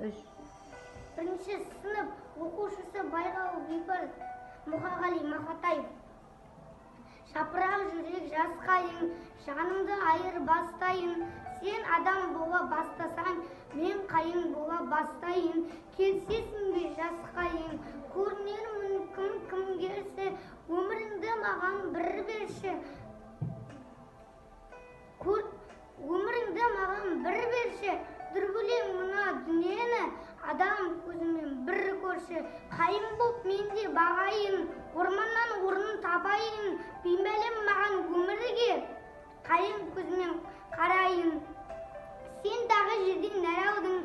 Үш. Бірінші сынып оқушысы Байғал Бейбарыс, Мұқағали Мақатаев. Жапырақ жүрек, жас қайың, жанымды айыр бастайын. Сен адам бола бастасаң, мен қайың бола бастайын. Келісесің бе, жас қайың? Көрінермін кім кім келсе. Өміріңді маған бір берші. Өміріңді маған бір берші. Дүрбелең мына дүниені адам көзімен бір көрші. Қайың боп мен де бағайын, орманнан орын табайын. Беймәлім маған өмірге қайың көзімен қарайын. Сен тағы жерден нәр алдың,